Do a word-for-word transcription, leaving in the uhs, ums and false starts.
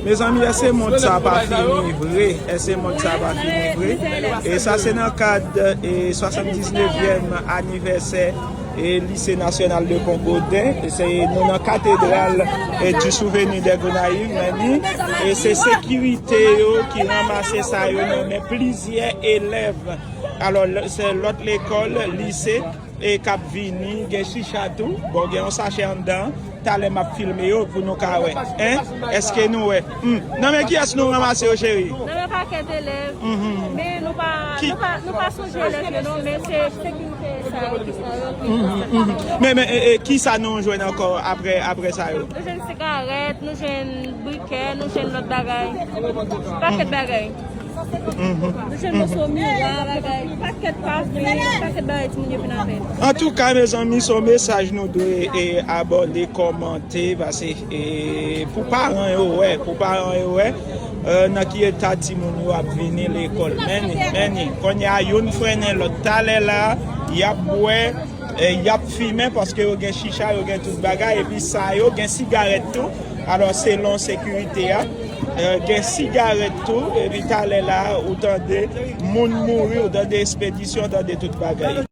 Mezanmi, èske mond sa pa fini vre? Èske mond sa pa fini vre? E sa se nan kad e swasanndiznèvyèm anivèsè e Lise Nasyonal de Pont Gaudin. E se nou nan katedral e du Souvenir des Gonaïves, men ni e se sekirite yo ki ranmase sa yo nan men plizyè elèv. Alò, se lòt lekòl, lise, e k ap vini, gen chicha tou. Bon, gen yon sachè anndan. Talè m ap filme yo pou nou ka wè. Hein? Èske nou wè? Hmm. Nan men kiyès nou ranmase yo, cheri? Nan men pakèt elèv. Men nou pa, nou pa, nou pa sonje elèv yo, non, men se sekirite sa yo ki sa yo ki sa. Men, men, e, e, ki sa nou jwenn ankò apre, apre sa yo? Nou jwenn sigarèt, nou jwenn brikè, nou jwenn lòt bagay. Pakèt bagay. Nou jwenn moso miwa, bagay, pakèt pafin, pakèt bagay timoun yo vin avè l. Antouka, mezanmi, se yon mesaj nou dwe e abòne, kòmante, pase e pou paran yo wè, pou paran yo wè e nan ki eta timoun yo ap vini lekòl. Men ni, men ni, kounye a youn frennen lòt. Talè la, y ap bwè, e y ap fimen paske yo gen chicha, yo gen tout bagay, epi sa yo gen sigarèt tou. Alò, selon sekirite a, e, gen sigarèt tou, epi talè la, ou tande moun mouri, ou tande espedisyon, ou tande tout bagay.